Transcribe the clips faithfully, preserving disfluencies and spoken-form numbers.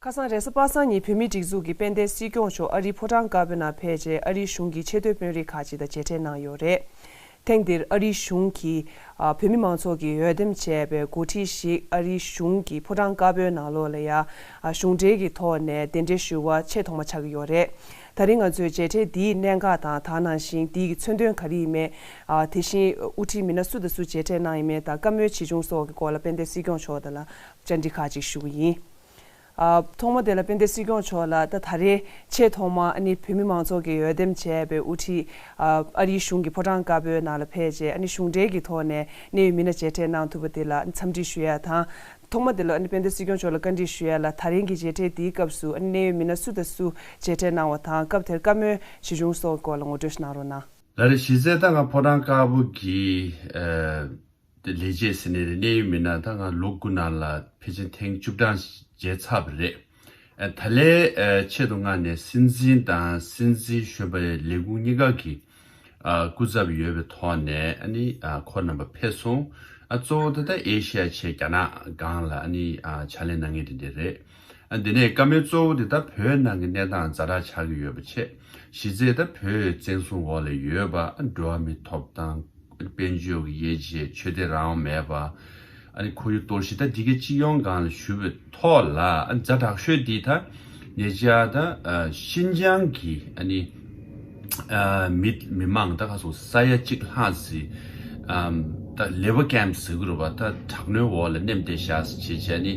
ཁ་སང་རེས་གཟའ་པ་སངས་ཉིན་བོད་མིའི་སྒྲིག་འཛུགས་ཀྱི་དཔལ་ལྡན་སྲིད་སྐྱོང་མཆོག་ཨ་རིའི་ཕོ་བྲང་དཀར་པོའི་ནང་ཕེབས་རྗེས། ཨ་རིའི་གཞུང་གི་ཆེས་མཐོའི་དཔོན་རིགས་ཁག་ཅིག་དང་མཇལ་འཕྲད་གནང་ཡོད་རེད། ཐེངས་འདིར་ཨ་རིའི་གཞུང་གིས་ཨ་བོད་མི་མང་ཚོགས་ཀྱིས་འོས་འདེམས་བྱས་པའི་འགོ་ཁྲིད་ཞིག་ཨ་རིའི་གཞུང་གི་ཕོ་བྲང་དཀར་པོའི་ནང་ལོགས་ལ་ཡ་ཨ་གཞུང་འབྲེལ་གྱི་ཐོག་ནས་གདན་འདྲེན་ཞུ་བ་ཆེས་ཐོག་མ་ཆགས་ཀྱི་ཡོད་རེད། ད་རིང་ང་ཚོས་མཇལ་འཕྲད་འདིའི་གནད་འགག་དང་། དེ་ནང་བཞིན་འདི་གི་མཚོན་དོན་ག་རེ་ཡིན་མིན། ཨ་དེ་བཞིན་དབུ་ཁྲིད་མི་སྣ་སུ་དང་སུ་མཇལ་འཕྲད་གནང་ཡིན་མིན་དང་། བཀའ་མོལ་ཇི་བྱུང་སོགས་ཀྱི་སྐོར་ལ་དཔལ་ལྡན་སྲིད་སྐྱོང་མཆོག་དང་ལ་བཅར་འདྲི་ཁག་ཅིག་ཞུ་གི་ཡིན། ཨ་ཐོག་མ་དེ་ལ་དཔལ་ལྡན་སྲིད་སྐྱོང་མཆོག་ལ། ད་ད་རེས་ཆེས་ཐོག་མ་ཨ་ནི་བོད་མི་མང་ཚོགས་ཀྱིས་འོས་འདེམས་བྱས་པའི་དབུ་ཁྲིད་ཨ་ཨ་རིའི་གཞུང་གི་ཕོ་བྲང་དཀར་པོའི་ནང་ལ་ཕེབས་རྗེས། ཨ་ནི་གཞུང་འབྲེལ་གྱི་ཐོག་ནས་གནད་ཡོད་མི་སྣ་མཇལ་འཕྲད་གནང་ཐུབ་པ་དེ་ལ་འཚམས་འདྲི་ཞུ་ཡ་དང་། ཐོག་མ་དེ་ལ་ཨ་ནི་དཔལ་ལྡན་སྲིད་སྐྱོང་མཆོག་ལ་བཀའ་འདྲི་ཞུ་ཡ་ལ། ད་རིང་གི་མཇལ་འཕྲད་འདིའི་སྐབས་སུ་ཨ་ནི་གནད་ཡོད་མི་སྣ་སུ་དང་སུ་མཇལ་འཕྲད་གནང་བ་དང་། སྐབས་དེར་བཀའ་མོལ་ཇི་བྱུང་སོགས་སྐོར་ལ་ངོ་སྤྲོད་ཞིག་གནང་རོགས་གནང་། ལགས་རེད། གཞི་རྩའི་ད་ང་ཕོ་བྲང་དཀར་པོ་གི་ཨ་དེ་ལས་བྱེད་ཟེར་ནའི་རེད། གནད་ཡོད་མི་སྣ་ད་ང་ལོ་དགུ་ནང་ལ་ཕལ་ཆེར་ཐེངས་བཅུ་གྲངས་མཇལ་ཚར་བ་རེད། ཨ་ད་ལན་ཨ་ཆེད་དུ་མངགས་ནས་སྲིད་འཛིན་དང་སྲིད་འཛིན་གཞོན་པའི་ལས་ཁུངས་གཉིས་ཀ་གི་ཨ་སྐུ་ཚབ་ཡོད་པའི་ཐོག་ནས་ཨ་ནི་ཨ་ཁོང་རྣམ་པ་ཕེབས་སོང་། ཨ་གཙོ་བོ་དེ་ད་ཨེ་ཤི་ཡ་ཆེ་རྒྱ་ནག་སྒང་ལ་ཨ་ནི་ཨ་ཕྱག་ལས་གནང་མཁན་དེ་འདྲ་རེད། ཨ་འདི་ནས་བཀའ་མོལ་གཙོ་བོ་དེ་ད་བོད་ནང་གི་གནས་སྟངས་ཛ་དྲག་ཆགས་ཀྱི་ཡོད་པ་བྱས། གཞི་རྩའི་ད་བོད་བཙན་བཟུང་འོག་ལ་ཡོད་པ། ཨ་འགྲོ་བ་མིའི་ཐོབ་ཐང་། དཔལ་འབྱོར་གྱི་དབྱེ་འབྱེད། ཆོས་དད་རང་དབང་མེད་པ། ཨ་ནི་ཁོར་ཡུག་གཏོར་བཤིག་ད་འདི་གའི་སྤྱི་ཡོངས་སྒང་ལ་ཞུས་པའི་ཐོག་ལ། ཨ་ཛ་དྲག་ཤོས་འདི་ད་ཉེ་ཆར་ད་ཨ་ཤིན་ཅང་གི་ཨ་ནི་ཨ་མི་མི་མང་ད་ག་སོ་ས་ཡ་གཅིག་ལྷག་ཙམ་ཨམ་ད་ལེ་བར་ཀེམ་ཟེར་གྱི་རེད་པ། ད་དྲག་གནོན་འོག་ལ་མནན་བསྡད་བཞག་ཟེར་བྱས་བྱས་ནི།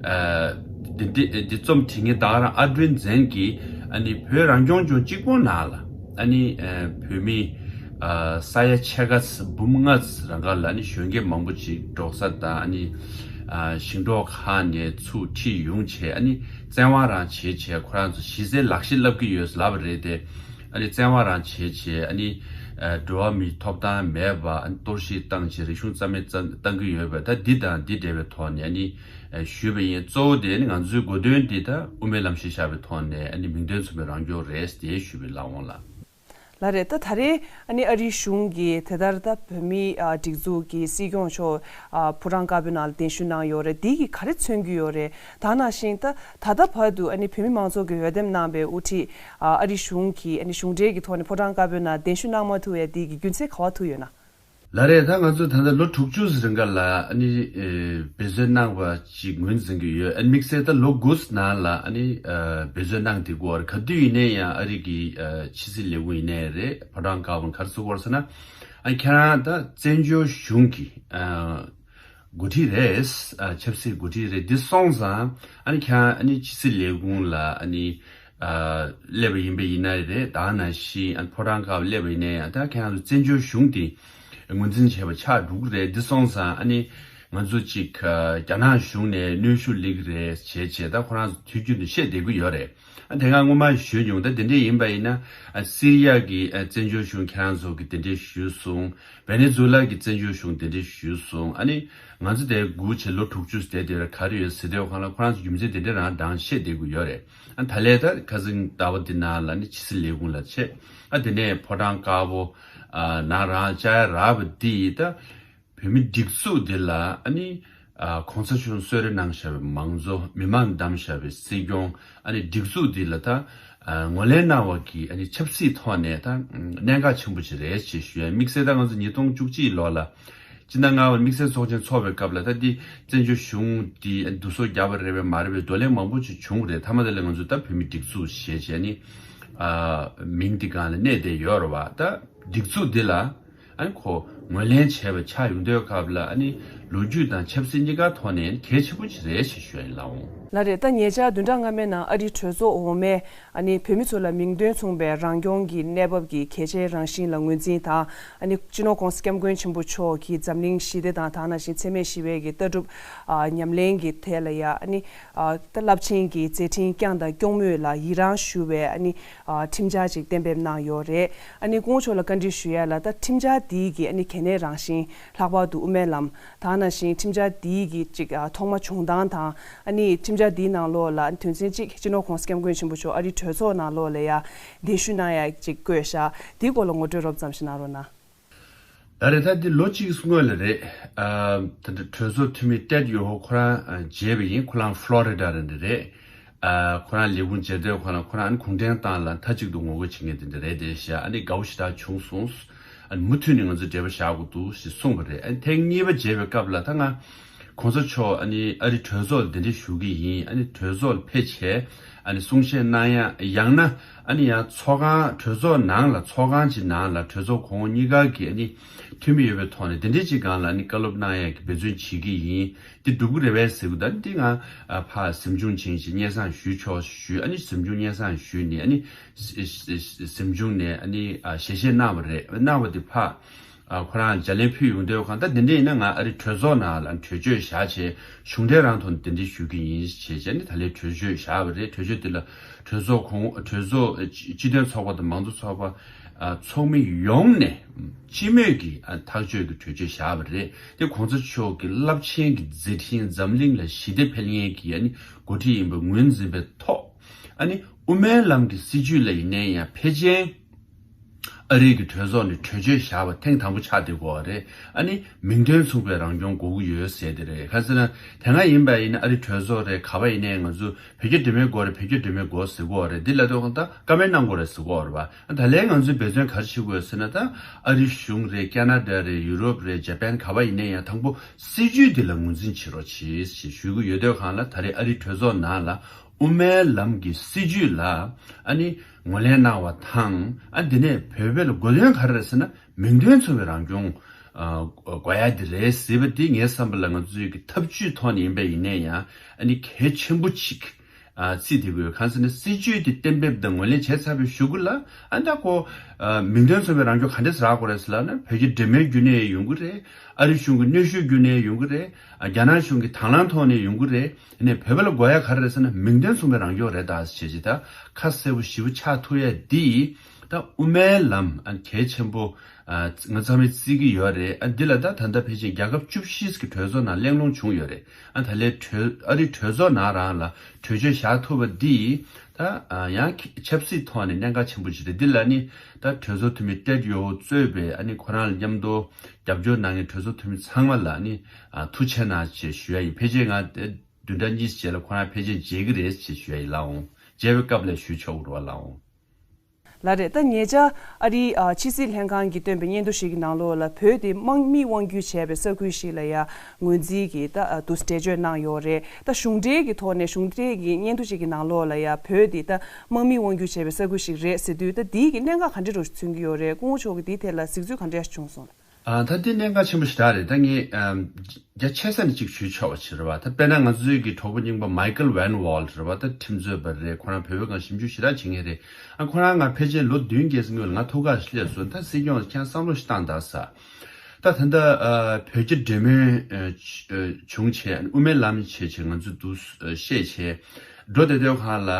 ཨ་འདི་འདི་འདི་རྩོམ་བྲིས་མཁན་ད་ག་རང་ཨ་ཀྲེན་ཛན་གྱིས་ཨ་ནི་བོད་རང་སྐྱོང་ལྗོངས་གཅིག་པོ་ནང་ལ་ཨ་ནི་ཨ་བོད་མི་ཨ་ས་ཡ་ཕྱེད་ཀ་འབུམ་ལྔ་རང་ག་ལ་ཨ་ནི་གཞོན་སྐྱེས་མང་པོ་ཅིག་འབྲོག་ས་དང་ཨ་ནི་ཨ་ཞིང་འབྲོག་ཁག་ནས་ཚུར་ཁྲིད་ཡོང་བྱས། ཨ་ནི་བཙན་དབང་རང་བྱས་བྱས་ཁོ་རང་ཚོ་གཞི་རྩའི་ལག་ཤེས་བསླབ་ཀྱི་ཡོད་ལབ་པ་རེད་དེ། ཨ་ནི་བཙན་དབང་རང་བྱས་བྱས། ཨ་ནི་ཨ་འགྲོ་བ་མིའི་ཐོབ་ཐང་མེད་པ། ཨ་ནི་གཏོར་བཤིག་བཏང་བྱས། རིག་གཞུང་རྩ་མེད་བཏང་བཏང་གི་ཡོད་པ། ད་འདི་དང་འདི་འབྲེལ་བའི་ཐོག་ནས་ཨ་ནི་ཨ་ཞུས་པ་ཡིན། གཙོ་བོ་དེ་ནི་ང་ཚོའི་གོ་སྟོན་འདི་ད་དབུ་མའི་ལམ་གཞིར་བཞག་པའི་ཐོག་ནས་ཨ་ནི་མིང་དོན་མཚུངས་པའི་རང་སྐྱོང་རེད་དེ་ཞུས་པའི་ལག་འོང་ལ། ལགས་རེད། ད་ད་རེས་ཨ་ནི་ཨ་རིའི་གཞུང་གིས་དེ་ལྟར་ད་བོད་མིའི་ཨ་སྒྲིག་འཛུགས་ཀྱི་སྲིད་སྐྱོང་མཆོག་ཨ་ཕོ་བྲང་དཀར་པོའི་ནང་ལ་གདན་ཞུ་གནང་ཡོད་རེད། འདི་གིས་ག་རེ་མཚོན་གྱི་ཡོད་རེད། ད་ནང་བཞིན་ད་ད་ལྟ་བར་དུ་ཨ་ནི་བོད་མི་མང་ཚོགས་ཀྱིས་འོས་འདེམས་གནང་པའི་དབུ་ཁྲིད་ཨ་ཨ་རིའི་གཞུང་གིས་ཨ་ནི་གཞུང་འབྲེལ་གྱི་ཐོག་ནས་ཕོ་བྲང་དཀར་པོའི་ནང་གདན་ཞུ་གནང་མ་ཐུབ་ཡ་འདི་གི་རྒྱུ་མཚན་ག་པར་ཐུག་ཡོད་ན། ལགས་རེད། ད་ང་ཚོ་ད་ལྟ་ལོ་དྲུག་ཅུ་རིང་ག་ལ་ཨ་ནི་ཨེ་འབད་རྩོལ་གནང་བ་ཅིག་ངོས་འཛིན་གྱི་ཡོད། ཨ་ནི་དམིགས་བསལ་ད་ལོ་དགུ་ནང་ལ་ཨ་ནི་ཨ་འབད་རྩོལ་གནང་བསྡད་ཀྱི་ཡོད་རེད། ག་དུས་ཡིན་ནའི་ཡང་ཨ་རི་གི་ཨ་ཕྱི་སྲིད་ལས་ཁུངས་ཡིན་ནའི་རེད། ཕོ་བྲང་དཀར་པོ་ག་རེ་ཟེར་གྱི་ཡོད་རེད་ཟེར་ན། ཨ་ཁྱེད་རང་ད་བཙན་བྱོལ་གཞུང་གི་ཨ་འགོ་ཁྲིད་རེད། ཨ་ཆབ་སྲིད་འགོ་ཁྲིད་རེད། འདི་སོང་ཙང་ཨ་ནི་ཁྱེད་རང་ཨ་ནི་ཕྱི་སྲིད་ལས་ཁུངས་ལ་ཨ་ནི་ཨ་སླེབས་པ་ཡིན་པ་ཡིན་ན་རེད། ད་ནང་བཞིན་ཨ་ཕོ་བྲང་དཀར་པོ་སླེབས་པ་ཡིན་ན་ཡང་། ད་ཁྱེད་རང་ཚོ་བཙན་བྱོལ་གཞུང་དེ་ངོས་འཛིན་བྱས་པ་ཆགས་འགྲོ་གི་རེད། འདི་སོང་ཙང་ཨ་ནི་ང་ཚོ་གཅིག་ཨ་རྒྱ་ནག་གཞུང་ནས་གནོན་ཤུགས་སླེབས་ཀྱི་རེད་བྱས་བྱས། ད་ཁོ་རང་ཚོ་དུས་རྒྱུན་དུ་བཤད་བསྡད་ཀྱི་ཡོད་རེད། ཨ་དེ་སྔ་སྔོན་མ་ཞུས་མྱོང་། ད་དེ་འདྲས་ཡིན་པ་ཡིན་ན། ཨ་སི་རི་ཡ་གི་ཨ་བཙན་བྱོལ་གཞུང་ཁྱེད་རང་ཚོ་གིས་དེ་འདྲས་ཞུས་སོང་། ཝེ་ནེ་ཛུ་ལ་གི་བཙན་བྱོལ་གཞུང་དེ་འདྲས་ཞུས་སོང་། ཨ་ནི་ང་ཚོ་དེ་སྒུག་བྱས་ལོ་དྲུག་ཅུ་བསྡད་དེ་ར་ག་རེ་ཡོད་ཟེར་དུས་སྒང་ལ་ཁོ་རང་ཚོ་རྒྱུ་མཚན་དེ་འདྲས་རང་རང་བཤད་བསྡད་ཀྱི་ཡོད་རེད། ཨ་ད་ལས་ད་ཁ་སང་ཟླ་བ་འདི་ནང་ལ་ནི་ཕྱི་སྲིད་ལས་ཁུངས་ལ་ཆེད། ཨ་དེ་ནས་ཕོ་བྲང་དཀར་པོ་ཨ་ནང་རང་བཅར་ཡ་རག་པ་འདི་ཡིས་ད་བོད་མི་སྒྲིག་འཛུགས་འདི་ལ་ཨ་ནི་ཨ་གོང་ས་མཆོག་གསོལ་རས་གནང་བཞག་པའི་མང་གཙོ། མི་མང་བདམས་བཞག་པའི་སྲིད་སྐྱོང་། ཨ་ནི་སྒྲིག་འཛུགས་འདི་ལ་ད་ཨ་ངོས་ལེན་གནང་བ་གི་ཨ་ནི་ཆབ་སྲིད་ཐོག་ནས་ད་གནད་འགག་ཆེན་པོ་ཅིག་རེད་ཅེས་ཞུ་ཡ། དམིགས་བསལ་ད་ང་ཚོ་ཉིས་སྟོང་བཅུ་གཅིག་ལོ་ལ་སྤྱི་ཟླ་ལྔ་པ་དམིགས་བསལ་ཚོགས་ཆེན་ཚོགས་པའི་སྐབས་ལ། ད་འདི་བཙན་བྱོལ་གཞུང་འདི་བསྡུ་གསོག་བརྒྱབ་པ་རེད་པས་མ་རེད་པས་འདོད་ལན་མང་པོ་ཅིག་བྱུང་རེད། མཐའ་མ་དེ་ལ་ང་ཚོ་ད་བོད་མི་སྒྲིག་འཛུགས་ཞེས་བྱས་ནི་ཨ་མིང་འདི་སྒང་ལ་གནས་བསྡད་ཡོད་རེད་བ། ད་སྒྲིག་འཛུགས་འདི་ལ་ཨ་ནི་ཁོ་ངོས་ལེན་བྱས་པ་ཆགས་ཡོང་དུས་སྐབས་ལ། ཨ་ནི་ལོ་རྒྱུས་དང་ཆབ་སྲིད་གཉིས་ཀ་ཐོག་ནས་གལ་ཆེན་པོ་ཅིག་རེད་ཅེས་ཞུ་ཡ་ཡིན། ལགས་འོང་། ལགས་རེད། ད་ཉེ་ཆར་བདུན་ཕྲག་སྔ་མའི་ནང་ཨ་རིའི་གྲོས་ཚོགས་འོག་མས་ཨ་ནི་བོད་མི་ཚོ་ལ་མིང་དོན་མཚུངས་པའི་རང་སྐྱོང་གི་གནས་བབ་ཀྱི་གལ་ཆེའི་རང་བཞིན་ལ་ངོས་འཛིན་དང་། ཨ་ནི་སྤྱི་ནོར་༸གོང་ས་༸སྐྱབས་མགོན་ཆེན་པོ་མཆོག་གིས་འཛམ་གླིང་ཞི་བདེ་དང་། དེ་ནང་བཞིན་འཚེ་མེད་ཞི་བའི་གི་ལྟ་གྲུབ་ཨ་ཉམས་ལེན་གྱི་ཐད་ལ་ཡ། ཨ་ནི་ཨ་ད་རླབས་ཆེན་གྱི་མཛད་འཕྲིན་བསྐྱངས་དང་སྐྱོང་མུས་ལ་ཡི་རངས་ཞུ་བའི་ཨ་ནི་ཨ་ཁྲིམས་འཆར་ཅིག་གཏན་འབེབས་གནང་ཡོད་རེད། ཨ་ནི་སྐུ་ངོ་མཆོག་ལ་བཀའ་འདྲི་ཞུ་ཡ་ལ། ད་ཁྲིམས་འཆར་འདི་གི་ཨ་ནི་གལ་གནད་རང་བཞིན། ལྷག་པར་དུ་དབུ་མའི་ལམ། དེ་ནང་བཞིན་ཁྲིམས་འཆར་འདི་གི་ཅིག་ཨ་ཐོག་མ་བྱུང་སྟངས་དང་། ཨ་ནི་ཁྲིམས་འཆར་འདིའི་ནང་ལོགས་ལ་དོན་ཚན་གཅིག་སྤྱི་ནོར་༸གོང་ས་༸སྐྱབས་མགོན་ཆེན་པོ་མཆོག་ཨ་རིའི་གྲོས་ཚོགས་ནང་ལོགས་ལ་ཡ་གདན་ཞུ་གནང་ཡ་ཅིག་བཀོད་བཞག་འདིའི་སྐོར་ལ་ངོ་སྤྲོད་རོབ་ཙམ་ཞིག་གནང་རོགས་གནང་། ད་རེས་ད་འདི་ལོ་གཅིག་སྔོན་ལ་རེད། ཨ་ད་ལྟ་གྲོས་ཚོགས་འཐུས་མི་ཏེད་ཡོ་ཧོ་ཁོ་རང་ཨ་མཇལ་བ་ཡིན། ཁོ་རང་ཕློ་རི་ཌ་ལ་ནས་རེད། ཨ་ཁོ་རང་ལས་ཁུངས་མཇལ་དུས་ཁོ་རང་ཁོ་རང་ཨ་ནི་གུང་ཁྲན་ཏང་ལ་མཐའ་གཅིག་ཏུ་ངོ་རྒོལ་བྱེད་མཁན་དེ་འདྲ་རེད་དེ་བཞག་ཨ་ནི་དགའ་བོ་ཞེ་དྲག་བྱུང་སོང་། ཨ་ནི་མུ་མཐུད་ནས་ང་ཚོས་འབྲེལ་བ་བཞག་དགོས་འདུག་ཞེས་གསུངས་པ་རེད། ཨ་ནི་ཐེངས་གཉིས་པ་མཇལ་བའི་སྐབས་ལ་ད་ང་གོང་ས་མཆོག་ཨ་ནི་ཨ་རི་གྲོས་ཚོགས་ལ་གདན་འདྲེན་ཞུ་གི་ཡིན། ཨ་ནི་གྲོས་ཚོགས་ལ་ཕེབས་བྱས་ཨ་ནི་གསུང་བཤད་གནང་ཡ་ཡང་ན་ཨ་ནི་ཡང་ཚོགས་ཁང་གྲོས་ཚོགས་ནང་ལ་ཚོགས་ཁང་གི་ནང་ལ་གྲོས་ཚོགས་གོང་འོག་གཉིས་ཀ་གི་ཨ་ནི་འཐུས་མི་ཡོད་པའི་ཐོག་ནས་གདན་འདྲེན་གྱི་སྒང་ལ་ཨ་ནི་བཀའ་སློབ་གནང་ཡ་གི་འབད་བརྩོན་བྱེད་ཀྱི་ཡིན། འདི་འགྲུབ་ཀྱི་རེད་པས་ཟེར་གྱི་འདུག་འདི་ང་ཨ་ཕར་གཟིམ་ཆུང་བྱིན་ཅིག་སྙན་སེང་ཞུས་ཆོག་ཞུས། ཨ་ནི་གཟིམ་ཆུང་སྙན་སེང་ཞུས་ནས་ཨ་ནི་གཟིམ་ཆུང་ནས་ཨ་ནི་ཨ་ཞལ་བཞེས་གནང་བ་རེད། གནང་བ་དེ་ཕར་ཨ་ཁོ་རང་ལྗགས་ལན་ཕུལ་ཡོང་དུས་གང་ལྟར་འདི་འདྲ་ཡིན་ན་ང་ཨ་རི་གྲོས་ཚོགས་ནང་ལ་གྲོས་ཆོད་བཞག་བྱས་གཞུང་འབྲེལ་རང་ཐོག་ནས་གདན་འདྲེན་ཞུ་གི་ཡིན་ཞེས་བྱས་ནས་ད་ལན་གྲོས་ཆོད་བཞག་པ་རེད། གྲོས་ཆོད་དེ་ལ་གྲོས་ཚོགས་གོང་གྲོས་ཚོགས་སྤྱི་མཐུན་ཚོགས་པ་དང་མང་གཙོ་ཚོགས་པ་ཚོགས་མི་ཡོངས་ནས་སྤྱི་མོས་ཀྱི་ཐག་གཅོད་ཀྱི་གྲོས་ཆོད་བཞག་པ་རེད། དེ་གོང་ས་མཆོག་གི་རླབས་ཆེན་གྱི་མཛད་འཕྲིན་འཛམ་གླིང་ལ་ཞི་བདེ་འཕེལ་མཁན་གྱི་ཨ་ནི་འགོ་ཁྲིད་ཡིན་པ་ངོས་འཛིན་པའི་ཐོག་ཨ་ནི་དབུ་མའི་ལམ་གྱི་སྲིད་བྱུས་ལ་ཡིན་ནའི་ཡང་ཕལ་ཆེར་ཨ་རི་གི་གྲོས་ཚོགས་ནས་གྲོས་ཆོད་བཞག་པ་ཐེངས་དང་པོ་ཆགས་བསྡད་ཡོད་རེད། ཨ་ནི་མིང་དོན་མཚུངས་པའི་རང་སྐྱོང་དགོས་ཀྱི་ཡོད་ཟེར་དེ་རེད། ག་ཟེར་ན་དེ་སྔ་ཡིན་པ་ཡིན་ན་ཨ་རི་གྲོས་ཚོགས་རེད། ག་པར་ཡིན་ནའི་ང་ཚོ་བོད་རྒྱ་འབྲེལ་མོལ་དགོས་རེད། བོད་རྒྱ་འབྲེལ་མོལ་དགོས་ཟེར་གྱི་ཡོད་རེད། འདི་ལ་ལྟོས་གང་ལྟར་བཀའ་མོལ་གནང་དགོས་རེད་ཟེར་གྱི་ཡོད་རེད་པ། ད་ལན་ང་ཚོའི་འབད་བརྩོན་ག་རེ་བྱེད་དགོས་ཟེར་ན་ད་ཨ་རི་གཞུང་རེད། ཁ་ན་ཌ་རེད། ཡུ་རོབ་རེད། ཇ་པན་ག་པར་ཡིན་ནའི་ཡང་དང་པོ་སྲིད་བྱུས་འདི་ལ་ངོས་འཛིན་བྱེད་རོགས་གྱིས་ཞེས་ཞུ་གི་ཡོད་དུས་གང་ལ་ད་རེས་ཨ་རི་གྲོས་ཚོགས་ནང་ལ་དབུ་མའི་ལམ་གྱི་སྲིད་བྱུས་ལ་ཨ་ནི་ངོས་ལེན་གནང་བ་དང་ཨ་འདི་ནས་བོད་པའི་ལ་དགོས་དོན་ག་རེ་རེད་ཟེར་ན་མིང་དོན་མཚུངས་པའི་རང་སྐྱོང་ཨ་དགོས་ཡ་འདི་རེད་ཟེར་བ་འདི་ངའི་བསམ་པ་ལ་ང་ཚོའི་གི་ཐབས་ཇུས་ཐོག་ནས་ཡིན་པ་ཡིན་ནའི་ཡང་ཨ་ནི་གལ་ཆེན་པོ་ཅིག་ཨ་བརྩིས་བསྡད་དགོས། གང་ཟེར་ན་སྲིད་བྱུས་དེ་གཏན་འབེབས་དང་ངོས་ལེན་བྱས་ཚར་བའི་གཞུག་གུ་ལ་ཨ་ད་ཁོ་ཨ་མིང་དོན་མཚུངས་པའི་རང་སྐྱོང་ག་འདྲས་རག་དགོས་རེད་ཟེར་ལབ་ན་བོད་ཀྱི་འབྲེལ་མོལ་བརྒྱུད་ནས་ཡོང་གི་རེད། ཨ་རི་གཞུང་གི་གནོན་ཤུགས་བརྒྱུད་ནས་ཡོང་གི་རེད། ཨ་རྒྱ་ནག་གཞུང་གི་དང་བླངས་ཐོག་ནས་ཡོང་གི་རེད། ཨ་ནི་བོད་པ་ལ་དགོས་ཡ་ག་རེ་རེད་ཟེར་ན་མིང་དོན་མཚུངས་པའི་རང་སྐྱོང་རེད་ད་ཞེས་ཅི་ད་ཁ་གསལ་པོ་ཞིབ་པོ་ཆགས་ཐུབ་ཡ་འདི་ད་དབུ་མའི་ལམ་ཨ་གལ་ཆེན་པོ་ཨ་ང་ཚང་མས་བརྩི་གི་ཡོད་རེད། ཨ་འདི་ལ་ད་ད་ལྟ་ཕལ་ཆེར་རྒྱལ་ཁབ་བཅུ་བཞི་གི་གྲོས་ཚོགས་ནང་གླེང་སློང་བྱུང་ཡོད་རེད། ཨ་ད་ལན་གྲོས་ཨ་རི་གྲོས་ཚོགས་ནང་རང་ལ་གྲོས་ཆོད་བཞག་ཐུབ་པ་འདི་ད་ཨ་ཡང་ཆབ་སྲིད་ཐོག་ནས་གནད་འགག་ཆེན་པོ་ཞིག་རེད། འདི་ལ་ནི་ད་གྲོས་ཚོགས་འཐུས་མི་ཏེད་ཡོ་གཙོས་པའི་ཨ་ནི་ཁོ་རང་ལ་མཉམ་དུ་རྒྱབ་སྐྱོར་གནང་མཁན་གྲོས་ཚོགས་འཐུས་མི་ཚང་མ་ལ་ནི་ཨ་ཐུགས་རྗེ་གནང་ཞེས་ཞུ་ཡ་ཡིན། ཕལ་ཆེར་ང་དེ་བདུན་ཕྲག་གཉིས་རྗེས་ལ་ཁོ་རང་ཕལ་ཆེར་མཇལ་གི་རེད་ཅེས་ཞུ་ཡ་ཡིན་ལགས་འོང་། མཇལ་བའི་སྐབས་ལ་ཞུས་ཆོག་གི་རེད་བ་ལགས་འོང་། ལགས་རེད། ད་ཉེ་ཆར་ཨ་རིའི་ཨ་ཕྱི་སྲིད་ལྷན་ཁང་གིས་བཏོན་པའི་སྙན་ཐོ་ཞིག་གི་ནང་ལོགས་ལ་བོད་དེ་དམག་མིས་དབང་སྒྱུར་བྱས་པའི་ས་ཁུལ་ཞིག་ལ་ཡ་ངོས་འཛིན་གྱིས་ད་ཨ་དུ་འགྲེལ་བརྗོད་གནང་ཡོད་རེད། ད་གཞུང་འབྲེལ་གྱི་ཐོག་ནས་གཞུང་འབྲེལ་གྱི་སྙན་ཐོ་ཞིག་གི་ནང་ལོགས་ལ་ཡ་བོད་དེ་ད་དམག་མིས་དབང་སྒྱུར་བྱས་པའི་ས་ཁུལ་ཞིག་རེད་ཟེར་དུས་ད་དེའི་གི་གནད་འགག་ག་འདྲ་རུ་མཚོན་གྱི་ཡོད་རེད། སྐུ་ངོ་མཆོག་གིས་དེའི་ཐད་ལ་གཟིགས་ཚུལ་ག་འདྲ་བྱུང་སོང་། ཨ་ད་དེ་གནད་འགག་ཆེན་པོ་ཞེ་དྲག་རེད། ད་ངས་ཨམ་རྒྱ་ཆེ་ས་ནས་གཅིག་ཞུས་ཆོག་པ་བྱེད་རེད་བ། ད་དཔེར་ན་ང་ཚོའི་གི་གྲོགས་པོ་རྙིང་པ་མའི་ཀལ་ཝན་ཝོལ་རེད་བ། ད་ཁྲིམས་རྩོད་པ་རེད། ཁོ་རང་བོད་པའི་སྒང་ཞིབ་འཇུག་ཞེ་དྲག་བྱེད་མཁན་རེད། ཨ་ཁོ་རང་ང་ཕལ་ཆེར་ལོ་བདུན་བརྒྱད་ཙམ་སྔོན་ལ་ང་ཐུག་ག་སླེབས་སོང་། ད་སྲིད་སྐྱོང་ཁྱེད་བསམ་བློ་ཞིག་བཏང་ད་ས། ད་ད་ལྟ་ཨ་བོད་རྒྱ་འབྲེལ་མོལ་ཨ་བྱུང་བྱས་དབུ་མའི་ལམ་བྱས་བྱས་ང་ཚོ་འདུ་བཤད་བྱས་འགྲོ་བསྡད་དུས་སྒང་ལ་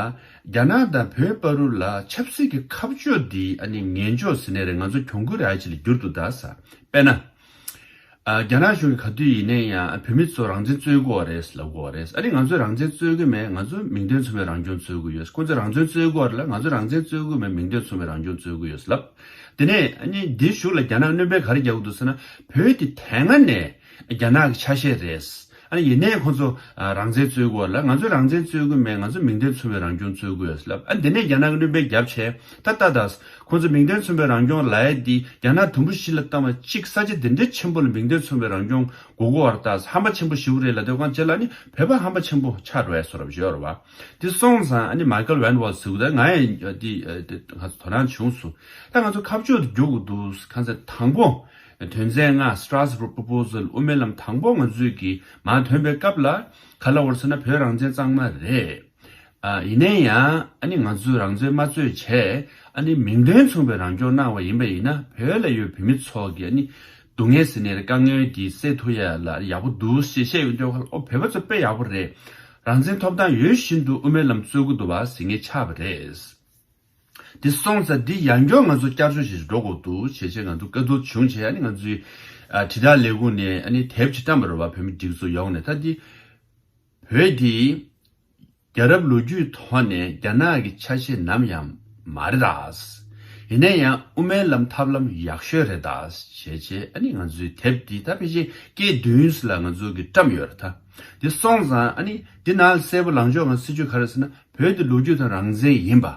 རྒྱ་ནག་དང་བོད་བར་དུ་ལ་ཆབ་སྲིད་ཀྱི་ཁ་ཕྱོགས་འདི་ཨ་ནི་ངན་ཕྱོགས་ཟེར་ནའི་རེད། ང་ཚོ་གྱོང་གུན་རག་ཡ་ཅིག་ལ་གྱུར་འདུག་ད་ས། དཔེར་ན། ཨ་རྒྱ་ནག་གཞུང་གིས་ག་དུས་ཡིན་ནའི་ཡང་བོད་མི་ཚོ་རང་བཙན་རྩོད་ཀྱི་ཡོད་རེད་ལབ་ཀྱི་ཡོད་རེད། ཨ་ནི་ང་ཚོས་རང་བཙན་རྩོད་ཀྱི་མེད། ང་ཚོ་མིང་དོན་མཚུངས་པའི་རང་སྐྱོང་རྩོད་ཀྱི་ཡོད། ཁོང་ཚོས་རང་བཙན་རྩོད་ཀྱི་ཡོད་རེད་ལབ། ང་ཚོས་རང་བཙན་རྩོད་ཀྱི་མེད། མིང་དོན་མཚུངས་པའི་རང་སྐྱོང་རྩོད་ཀྱི་ཡོད་ལབ། དེ་ནས་ཨ་ནི་འདིའི་གཞུག་ལ་རྒྱ་ནག་གནོན་པ་ག་རེ་རྒྱག་གི་འདུག་ཟེར་ན་བོད་དེ་དེ་སྔ་ནས་རྒྱ་ནག་གི་ཆ་ཤས་རེད། ཨ་ནི་ཡིན་ནའི་ཁོང་ཚོ་ཨ་རང་བཙན་རྩོད་ཀྱི་ཡོད་ལབ། ང་ཚོས་རང་བཙན་རྩོད་ཀྱི་མེད། ང་ཚོ་མིང་དོན་མཚུངས་པའི་རང་སྐྱོང་རྩོད་ཀྱི་ཡོད་ལབ། ཨ་འདི་ནས་རྒྱ་ནག་གི་གནོན་པ་བརྒྱབ་བྱས་ད་ལྟ་ད་ཁོང་ཚོ་མིང་དོན་མཚུངས་པའི་རང་སྐྱོང་ལབ་ཡ་འདི་རྒྱ་ནག་དུམ་བུ་བཞི་ལ་བཏང་བ་གཅིག་ས་ཆ་འདི་འདྲའི་ཆེན་པོ་ལ་མིང་དོན་མཚུངས་པའི་རང་སྐྱོང་དགོས་ཀྱི་ཡོད་རེད། ད་ཧམ་པ་ཆེན་པོ་ཞིག་རེད་ལབ་དུས་གང་ཅི་ལ་ནི་བོད་པ་ཧམ་པ་ཆེན་པོ་ཆགས་འགྲོ་ཡ་བཟོ་འདྲ་ཞིག་ཡོད་རེད་བ། དེ་སོང་ཙང་ཨ་ནི་མའི་ཀལ་ཝན་ཝོལ་ཟེར་གི་ད་ང་ཡང་འདི་ང་ཚོ་དོ་སྣང་བྱུང་སོང་། ད་ང་ཚོ་ཁ་ཕྱོགས་དེ་རྒྱུག་གི་འདུག་གང་ཟེར་དང་པོ། དོན་ཚན་ལྔ་Strasbourg Proposal དབུ་མའི་ལམ་དང་པོ་ང་ཚོས་ཀྱི་མར་ཐོན་པའི་སྐབས་ལ་ག་ལབ་ཡོད་ཟེར་ན་བོད་རང་བཙན་གཙང་མ་རེད། ཨ་ཡིན་ནའི་ཡང་ཨ་ནི་ང་ཚོས་རང་བཙན་མ་རྩོད་བྱས་ཨ་ནི་མིང་དོན་མཚུངས་པའི་རང་སྐྱོང་གནང་བ་ཡིན་པ་ཡིན་ན་བོད་ལ་ཡོད་བོད་མི་ཚོ་གི་ཨ་ནི་སྡུག་བསྔལ་ཟེར་ནའི་རེད། དཀའ་ངལ་འདི་སེལ་ཐུབ་ཡ་ལ་ཡག་པོ་འདུག་ཞེས་བཤད་ཡོང་དུས་ཨོ་བོད་པ་ཚོ་དཔེ་ཡག་པོ་རེད། རང་བཙན་ཐོབ་ཐང་ཡོད་བཞིན་དུ་དབུ་མའི་ལམ་རྩོད་ཀྱི་འདུག་བ་ཟེར་མཁན་ཆགས་པ་རེད། འདི་སོང་ཙང་འདི་ཡང་བསྐྱར་ང་ཚོ་བསྐྱར་བཅོས་ཞིག་འགྲོ་དགོས་འདུག་ཞེས་བྱས་ང་ཚོ་བཀའ་བསྡུར་བྱུང་བྱས་ཨ་ནི་ང་ཚོའི་ཨ་དྲིལ་བསྒྲགས་ལས་ཁུངས་ནས་ཨ་ནི་དེབ་ཅིག་བཀྲམ་པ་རེད་བ། བོད་མི་སྒྲིག་འཛུགས་ཡོངས་ནས། ད་འདི་བོད་འདི་རྒྱལ་རབས་ལོ་རྒྱུས་ཐོག་ནས་རྒྱ་ནག་གི་ཆ་ཤས་ནམ་ཡང་མ་རེད་ད། ཡིན་ན་ཡང་དབུ་མའི་ལམ་ཐབས་ལམ་ཡག་ཤོས་རེད་ད་ཞེས་བྱས། ཨ་ནི་ང་ཚོའི་དེབ་འདི་ད་ཕལ་ཆེར་སྐད་བདུན་ཙམ་ལ་ང་ཚོ་གི་བཀྲམ་ཡོད་རེད་ད། འདི་སོང་ཙང་ཨ་ནི་འདི་ནང་ལ་གསལ་པོ་ལངས་ཕྱོགས་ང་སྲིད་བྱུས་ག་རེ་ཟེར་ན། བོད་འདི་ལོ་རྒྱུས་དང་རང་བཙན་ཡིན་པ།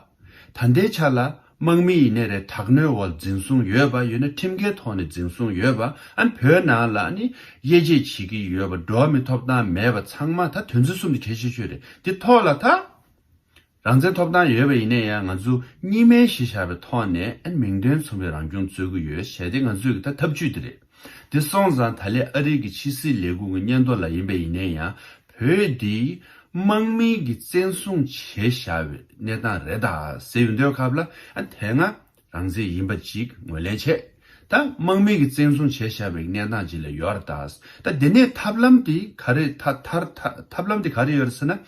ད་ལྟའི་ཆ་ལ་དམག་མི་ཡིན་ནའི་རེད། དྲག་གནོན་འོག་འཛིན་བཟུང་ཡོད་པ། ཡོད་ན་ཁྲིམས་འགལ་ཐོག་ནས་འཛིན་བཟུང་ཡོད་པ། ཨ་ནི་བོད་ནང་ལ་ཨ་ནི་དབྱེ་འབྱེད་བྱེད་ཀྱི་ཡོད་པ། འགྲོ་བ་མིའི་ཐོབ་ཐང་མེད་པ། ཚང་མ་ད་དོན་ཚན་གསུམ་དེ་གལ་ཆེ་ཤོས་རེད། དེ་ཐོག་ལ་ད་རང་བཙན་ཐོབ་ཐང་ཡོད་པ་ཡིན་ན་ཡང་ང་ཚོ་གཉིས་སྨན་གཞི་བཞག་པའི་ཐོག་ནས་ཨ་ནི་མིང་དོན་མཚུངས་པའི་རང་སྐྱོང་རྩོད་ཀྱི་ཡོད་ཞེས་དེ་ང་ཚོའི་གི་ད་ཐབས་ཇུས་དེ་རེད། དེ་སོང་ཙང་ད་ལན་ཨ་རི་གི་ཕྱི་སྲིད་ལས་ཁུངས་ཀྱི་སྙན་ཐོ་ལ་ཡིན་པ་ཡིན་ན་ཡང་བོད་འདི་དམག་མི་གིས་བཙན་བཟུང་བྱས་བཞག་པའི་གནས་སྟངས་རེད་ད་ཟེར་ཡོང་དུས་སྐབས་ལ། ཨ་དེ་སྔ་རང་བཙན་ཡིན་པ་ཅིག་ངོས་ལེན་བྱས། ད་དམག་མི་གིས་བཙན་བཟུང་བྱས་བཞག་པའི་གནས་སྟངས་ཅིག་ལ་ཡོད་རེད་ད། ད་དེ་ནས་ཐབས་ལམ་དེ་ག་རེ་ཐ་ཐར་ཐ་ཐབས་ལམ་དེ་ག་རེ་ཡོད་རེད་ཟེར་ན།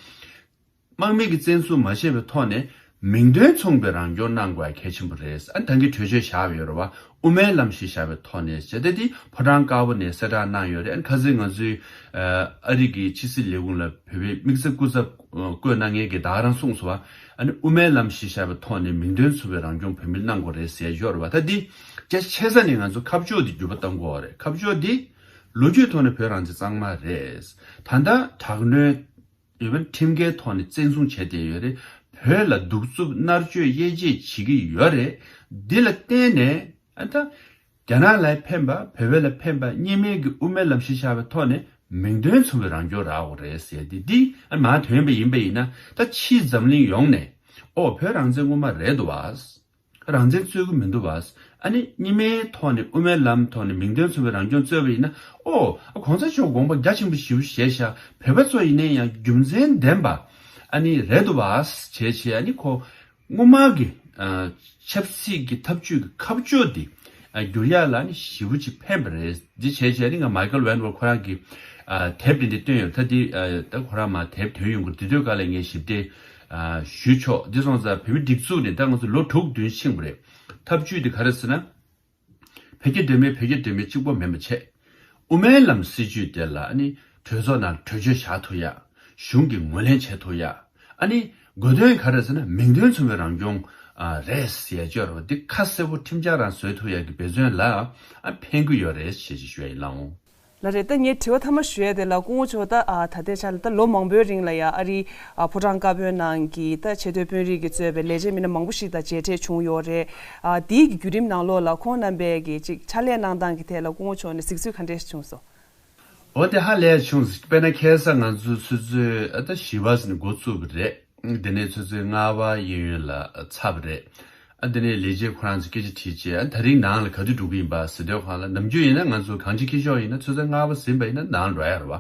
དམག་མི་གིས་བཙན་བཟུང་མ་བྱས་པའི་ཐོག་ནས་མིང་དོན་མཚུངས་པའི་རང་སྐྱོང་གནང་དགོས་གལ་ཆེན་པོ་རེད། ཨ་ནི་ད་གིན་གྲོས་ཆོད་བཞག་ཡོད་རེད་བ། དབུ་མའི་ལམ་གཞི་བཞག་པའི་ཐོག་ནས་བྱས་ཏེ། དེ་ཕོ་བྲང་དཀར་པོ་ནས་གསལ་བསྒྲགས་གནང་ཡོད་རེད། ཨ་ནི་ཁ་སང་ང་ཚོའི་ཨ་རི་གི་ཕྱི་སྲིད་ལས་ཁུངས་ལ་བོད་པའི་དམིགས་བསལ་སྐུ་ཚབ་བསྐོས་གནང་མཁན་གྱིས་ད་ག་རང་གསུངས་སོང་བ། ཨ་ནི་དབུ་མའི་ལམ་གཞི་བཞག་པའི་ཐོག་ནས་མིང་དོན་མཚུངས་པའི་རང་སྐྱོང་བོད་མིར་གནང་དགོས་རེད་ཟེར་ཡོད་རེད་བ། ད་འདི་རྒྱ་ཆེ་ས་ནས་ང་ཚོ་ཁ་ཕྱོགས་འདི་འགྱུར་བ་གཏང་དགོས་རེད། ཁ་ཕྱོགས་འདི་ལོ་རྒྱུས་ཐོག་ནས་བོད་རང་བཙན་གཙང་མ་རེད། ད་ལྟ་དྲག་གནོན་ཡོད་པ་ཁྲིམས་འགལ་ཐོག་ནས་བཙན་བཟུང་བྱས་བསྡད་ཡོད་རེད། བོད་ལ་གདུག་རྩུབ་མནར་གཅོད་དབྱེ་འབྱེད་བྱེད་ཀྱི་ཡོད་རེད། འདི་ལ་བརྟེན་ནས་ཨ་ད་རྒྱ་ནག་ལ་ཕན་པ། བོད་པ་ལ་ཕན་པ་གཉིས་སྨན་གྱི་དབུ་མའི་ལམ་གཞི་བཞག་པའི་ཐོག་ནས་མིང་དོན་མཚུངས་པའི་རང་སྐྱོང་རག་དགོས་རེད་ཟེར་ཏེ། འདི་ཨ་མར་ཐོན་པ་ཡིན་པ་ཡིན་ན། ད་ཕྱིའི་འཛམ་གླིང་ཡོངས་ནས་ཨོ་བོད་རང་བཙན་སྔོན་མ་རེད་འདུག་བ། རང་བཙན་རྩོད་ཀྱི་མི་འདུག་བ། ཨ་ནི་གཉིས་སྨན་ཐོག་ནས་དབུ་མའི་ལམ་ཐོག་ནས་མིང་དོན་མཚུངས་པའི་རང་སྐྱོང་རྩོད་པ་ཡིན་ན། ཨོ་གོང་ས་མཆོག་དགོངས་པ་རྒྱ་ཆེན་པོ་ཞེ་པོ་བཞེས་ཤག་བོད་པ་ཚོ་ཡིན་ན་ཡང་རྒྱུ་མཚན་ལྡན་པ་ཨ་ནི་རེད་འདུག་བ་བྱས་བྱས། ཨ་ནི་ཁོ་སྔོན་མ་གི་ཨ་ཆབ་སྲིད་ཀྱི་ཐབས་ཇུས་ཀྱི་ཁ་ཕྱོགས་འདི་ཨ་བསྒྱུར་ཡག་ལ་ཨ་ནི་ཞེ་པོ་ཅིག་ཕན་པ་རེད། འདི་བྱས་བྱས་ཨ་ནི་ང་མའི་ཁལ་ཝན་ཝར་ཁོ་རང་གི་ཨ་དེབ་འདི་འདི་བཏོན་ཡོད། ད་འདི་ཨ་ད་ཁོ་རང་མར་དེབ་ཐོན་ཡོང་གི་རེད། དེ་དུས་སྐབས་ལ་ངས་ཞིབ་ཕྲ་ཨ་ཞུས་ཆོག་འདི་སོང་ཙང་བོད་མི་སྒྲིག་འཛུགས་ནས་ད་ང་ཚོ་ལོ་དྲུག་བདུན་ཕྱིན་པ་རེད། ཐབས་ཇུས་འདི་ག་རེ་ཟེར་ན། བོད་རྒྱ་འབྲེལ་མོལ་བོད་རྒྱ་འབྲེལ་མོལ་གཅིག་པོ་མིན་པ་བྱས། དབུ་མའི་ལམ་སྲིད་བྱུས་དེ་ལ་ཨ་ནི་གྲོས་ཚོགས་ནང་གྲོས་ཆོད་བཞག་ཐུབ་ཡ། གཞུང་གིས་ངོས་ལེན་བྱེད་ཐུབ་ཡ། ཨ་ནི་དགོས་དོན་ག་རེ་ཟེར་ན། མིང་དོན་མཚུངས་པའི་རང་སྐྱོང་ཨ་རེད་ཟེར་ཡ་ཅིག་ཡོད་རེད་བ། འདི་ཁ་གསལ་པོ་ཁྲིམས་འཆར་རང་བཟོ་ཐུབ་ཡ་གི་འབད་བརྩོན་ལ་ཨ་ཕན་གི་ཡོད་རེད་ཞེས་ཅིག་ཞུ་ཡ་ཡིན་ལགས་འོང་། ལགས་རེད། ད་ངས་དྲི་བ་མཐའ་མ་ཞུ་ཡ་དེ་ལ་སྐུ་ངོ་མཆོག་ད་ཨ་ད་ལྟའི་ཆ་ལ་ད་ལོ་མང་པོའི་རིང་ལ་ཡ་ཨ་རིའི་ཨ་ཕོ་བྲང་དཀར་པོའི་ནང་གི་ད་ཆེས་མཐོའི་དཔོན་རིགས་ཀྱིས་གཙོས་པའི་ལས་བྱེད་མི་སྣ་མང་པོ་ཞིག་དང་མཇལ་འཕྲད་བྱུང་ཡོད་རེད། ཨ་དེའི་གི་བརྒྱུད་རིམ་ནང་ལོགས་ལ་ཁོང་རྣམ་པས་གི་ཅིག་ཕྱག་ལས་གནང་སྟངས་ཀྱི་ཐད་ལ་སྐུ་ངོ་མཆོག་ནས་གཟིགས་ཚུལ་ག་འདྲས་བྱུང་སོང་། འོ་དེ་ཧ་ལས་བྱུང་། དཔེར་ན་ཁ་སང་ང་ཚོ་ཆུ་ཚོད་ཨ་ད་བཞི་པ་ཙམ་ནས་འགོ་བཙུགས་པ་རེད། དེ་ནས་ཆུ་ཚོད་ལྔ་པ་གཡས་གཡོན་ལ་ཚར་བ་རེད། ཨ་དེ་ནས་ལས་བྱེད་ཁོ་རང་ཚོ་སྐད་ཆ་དྲིས་བྱས། ཨ་ད་རིང་ནང་ལ་ག་དུས་འགྲོ་གི་ཡིན་པ་ཟེར་དུས་སྒང་ལ། ནམ་རྒྱུན་ཡིན་ན་ང་ཚོ་གང་ཅི་འཁྱེར་ཤོག་ཡིན་ན་ཆུ་ཚོད་ལྔ་པ་ཟིན་པ་ཡིན་ན་ནང་འགྲོ་ཡ་རེད་བ།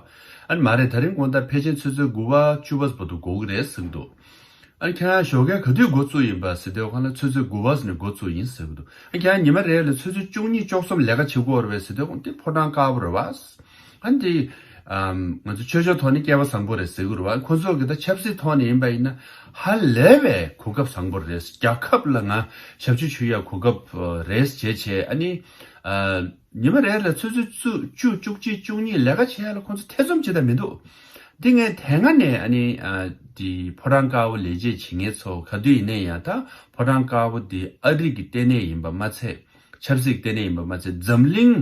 ཨ་ནི་མ་རེད། ད་རིང་དགོང་དག་ཕལ་ཆེར་ཆུ་ཚོད་དགུ་པ་བཅུ་པ་བར་དུ་འགོར་གི་རེད་ཟེར་གི་འདུག་ཨ་ནི་ཁྱེད་རང་ཞོགས་ཀས་ག་དུས་འགོ་བཙུགས་ཡིན་པ་ཟེར་དུས་སྒང་ལ། ཆུ་ཚོད་དགུ་པ་ཙམ་ནས་འགོ་བཙུགས་ཡིན་ཟེར་གི་འདུག་ཨ་ཁྱེད་རང་ཉི་མ་རེ་ལ་ཆུ་ཚོད་བཅུ་གཉིས་བཅུ་གསུམ་ལས་ཀ་བྱེད་དགོས་རེད་པས་ཟེར་དུས་སྒང་འདི་ཕོ་བྲང་དཀར་པོ་རེད་བ། ཨ་འདི་ཨམ་ང་ཚོ་ཆོས་ཕྱོགས་ཐོག་ནས་སྐལ་བ་བཟང་པོ་རེད་ཟེར་གི་རེད་བ། ཁོ་ཚོ་གི་ད་ཆབ་སྲིད་ཐོག་ནས་ཡིན་པ་ཡིན་ན་ཧ་ལས་པའི་གོ་སྐབས་བཟང་པོ་རེད། རྒྱལ་ཁབ་ལ་ང་ཞབས་ཕྱི་ཞུ་ཡ་གོ་སྐབས་རེད་བྱས་བྱས། ཨ་ནི་ཨ་ཉི་མ་རེ་ལ་ཆུ་ཚོད་བཅུ་བཅུ་བཅུ་གཅིག་བཅུ་གཉིས་ལས་ཀ་བྱེད་ཡ་ལ་ཁོ་ཚོ་ཐེ་ཚོམ་བྱེད་ཐབས་མི་འདུག་འདི་ངས་དེ་སྔ་ནས་ཨ་ནི་ཨ་འདི་ཕོ་བྲང་དཀར་པོ་ལས་བྱེད་བྱེད་མཁན་ཚོ་ག་དུས་ཡིན་ནའི་ཡང་། ད་ཕོ་བྲང་དཀར་པོ་འདི་ཨ་རི་གི་ལྟེ་གནས་ཡིན་པ་མ་ཚད། ཆབ་སྲིད་ལྟེ་གནས་ཡིན་པ་མ་ཚད། འཛམ་གླིང་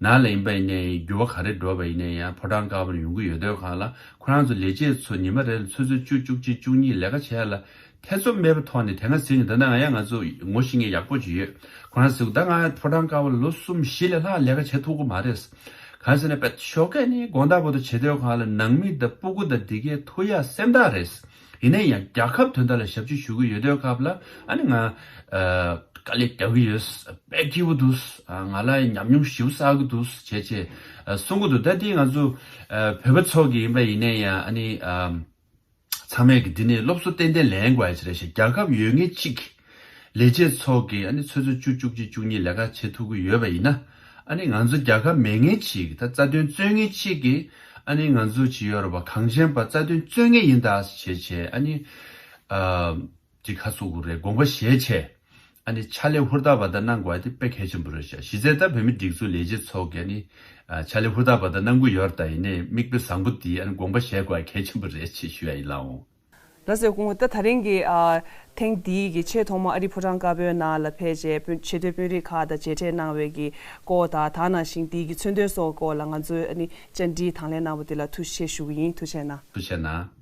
ནང་ལ་ཡིན་པ་ཡིན་ནའི་འགྱུར་བ་ག་རེ་འགྲོ་བ་ཡིན་ནའི་ཡང་ཕོ་བྲང་དཀར་པོར་ཡོང་གི་ཡོད་དུས་སྒང་ལ། ཁོ་རང་ཚོ་ལས་བྱེད་ཚོ་ཉི་མ་རེ་ལ་ཆུ་ཚོད་བཅུ་བཅུ་གཅིག་བཅུ་གཉིས་ལས་ཀ་བྱེད་ཡ་ལ་ཐེ་ཚོམ་མེད་པའི་ཐོག་ནས། དེ་སྔ་ཟིན་ནས། ད་ལྟ་ང་ཡང་ང་ཚོ་ངོ་ཤེས་མཁན་ཡག་པོ་ཅིག་ཡོད། ཁོ་རང་ཟེར་གི། ད་ང་ཕོ་བྲང་དཀར་པོ་ལ་ལོ་གསུམ་བཞི་ལས་ལྷག་ལས་ཀ་བྱེད་ཐུབ་ཀྱི་མ་རེད། གང་ཟེར་ན་དཔེ་ཞོགས་ཀས་ནས་དགོང་དག་བར་དུ་བྱེད་དུས་སྒང་ལ་ནང་མི་དང་སྤུ་གུ་དང་འདི་གས་ཐུག་ཡ་སེམས་ཐག་རེད། ཡིན་ན་ཡང་རྒྱལ་ཁབ་དོན་དག་ལ་ཞབས་ཕྱི་ཞུ་གི་ཡོད་དུས་སྐབས་ལ། ཨ་ནི་ང་ཨ་དཀའ་ལས་རྒྱག་གི་ཡོད། དཔེ་སྐྱིད་པོ་འདུག་ཨ་ང་ལ་ཉམས་མྱོང་ཞེ་པོ་བསགས་ཀྱི་འདུག་བྱས་བྱས་ཨ་གསུང་གི་འདུག་ད་འདི་ང་ཚོ་ཨ་བོད་པ་ཚོ་གི་ཡིན་པ་ཡིན་ན་ཡང་། ཨ་ནི་ཨ་ཚང་མས་ཀྱི་འདི་ནས་སློབ་གསོ་ཏན་ཏན་ལེན་དགོས་ཡ་ཅིག་རེད་ཤག་རྒྱལ་ཁབ་ཡོད་མཁན་གཅིག་གི་ལས་བྱེད་ཚོ་གིས་ཨ་ནི་ཆུ་ཚོད་བཅུ་བཅུ་གཅིག་བཅུ་གཉིས་ལས་ཀ་བྱེད་ཐུབ་ཀྱི་ཡོད་པ་ཡིན་ན། ཨ་ནི་ང་ཚོ་རྒྱལ་ཁབ་མེད་མཁན་གཅིག་གི། ད་རྩ་དོན་རྩོད་མཁན་གཅིག་གིས་ཨ་ནི་ང་ཚོ་ཅིག་ཡོད་རེད་པ། གངས་ཅན་པ་རྩ་དོན་རྩོད་མཁན་ཡིན་ད་བྱས་བྱས། ཨ་ནི་ཨ་ཅིག་ཁ་ཚུགས་དགོས་རེད། དགོངས་པ་བཞེས་བྱས། ཨ་ནི་ཕྱག་ལས་ཧུར་ཐག་པ་དང་གནང་དགོས་ཡ་དེ་དཔེ་གལ་ཆེན་པོ་རེད་ཤག་གཞི་རྩའི་ད་བོད་མི་སྒྲིག་འཛུགས་ལས་བྱེད་ཚོ་གིས་ཨ་ནི་ཨ་ཕྱག་ལས་ཧུར་ཐག་པ་དང་གནང་གི་ཡོད་རེད། ད་ཡིན་ནའི་མིག་དཔེ་བཟང་པོ་དེ་ཨ་ནི་དགོངས་པ་བཞེས་དགོས་ཡ་གལ་ཆེན་པོ་རེད་ཅེས་ཞུ་ཡ་ཡིན་ལགས་འོང་། ལགས་སོ། སྐུ་ངོ། ད་ད་རིང་གི་ཨ་ཐེངས་འདིའི་གི་ཆེས་ཐོག་མ་ཨ་རིའི་ཕོ་བྲང་དཀར་པོའི་ནང་ལ་ཕེབས་རྗེས་དཔོན་ཆེས་མཐོའི་དཔོན་རིགས་ཁག་དང་མཇལ་འཕྲད་གནང་བའི་གི་སྐོར་དང་། ད་ནང་བཞིན་འདིའི་གི་མཚོན་དོན་སོགས་སྐོར་ལ་ང་ཚོའི་ཨ་ནི་བཅར་འདྲིའི་དང་ལེན་གནང་བ་འདི་ལ་ཐུགས་རྗེ་ཆེ་ཞུ་གི་ཡིན། ཐུགས་རྗེ་གནང་། ཐུགས་རྗེ་གནང་།